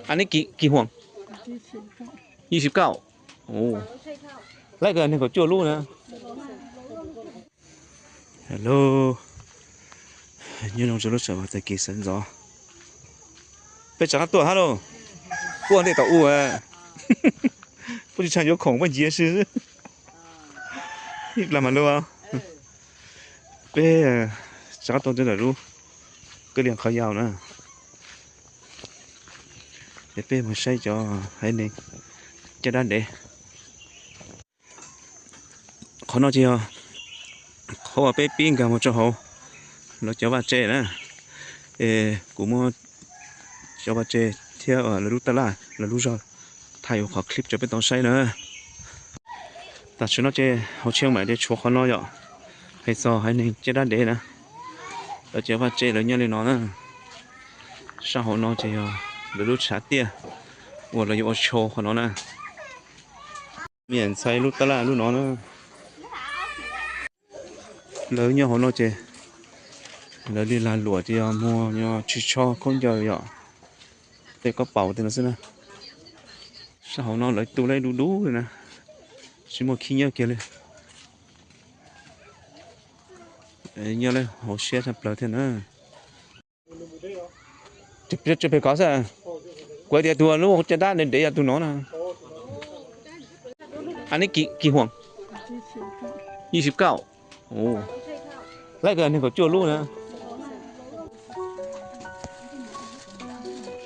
อันนี้กี่กี่ห่วง ยี่สิบเก้า โอ้ ไล่กันหนึ่งกับจั่วลูกนะ Hello. Nyob zoo rau lub sij hawm tag kis sawv ntxov. Peb rov qab tuaj hab lauj. Puaj ntej tom u. Puaj tsis tshua yuav khoom puaj nciav xwb. Ib plag mas lub. Peb rov qab tuaj ntawm lub kwj liam qhov yau na. Ces peb mus saib cov haiv neeg caj dab ntev. Qhov no ces yog qhov uas peb pib nkag mus rau hauv lawv cov vaj tse na. Es kuv muab cov vaj tse thiab lawv lub tab laj lawv lub zog thaij ua qhov clip rau peb tau saib na. Tam sim no ces hauv Tsheej Maim ces tshuav qhov no yom, hais txog haiv neeg caj dab ntev na. Lawv cov vaj tse lawv nyob li no na. Sab hauv no ces yog lawv lub tshav tiaj uas lawv yuav ua show qhov no na. Me nyuam ntxhais lub tab laj lub no na. Lawv nyob hauv no ces lawv li lag luam ces yog muag nyo tsis tsho khaub ncaws yom, tej kab paus tej no xwb na. Sab hauv no lawv tu lawv dub dub li na, tsis muaj khib nyiab kiag li. Nyob lawv hauv siab tshaj plaws thiab na. Tsis phem kov xwb. Kuv tias tus lub caj dab ntev ntev yog tus no na. Aneb kis huam, yij sib kauj. Laib kawg nees nkaum cuaj lub na.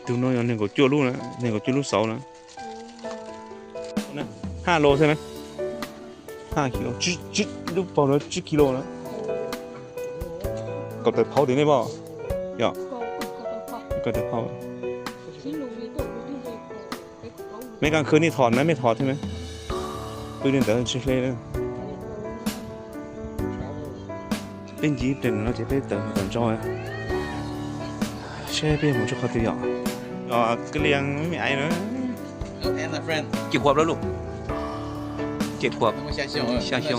Tus no yog nees nkaum cuaj lub na, nees nkaum cuaj lub xauv na. Haj lo xwb na. Haj kis, lub paug no tsib kis lus na. Kaum tawm phauv tim nej pom, yog, kaum tawm phauv. Mej kav khwv nej thom na, mej thom thiab na. Pw li ntawd tsis hle na. Peb ncig ib pliag no ces peb tawm mus tom ntej seb peb mus rau qhov twg yom. Kws lias me ais na. Ces khuam lawm lub, ces khuam, xya xyoo.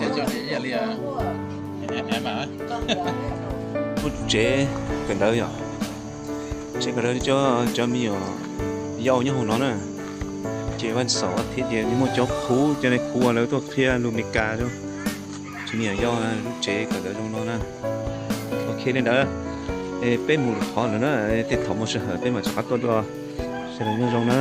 Lub tsev kawm ntawv yom. Tsev kawm ntawv cov, cov me nyuam yau nyob hauv no na. Ces vaj xaum thiab ces muaj cov khuv, cov neeg khuv uas lawv tuaj qhia lus Meskas rau cov me nyuam yau lub tsev kawm ntawv zoo no na. Ok li ntawd, peb mus lwm qhov lawm na, tej thaum muaj sij hawm peb mam rov qab tuaj dua. Sawv daws nyob zoo na.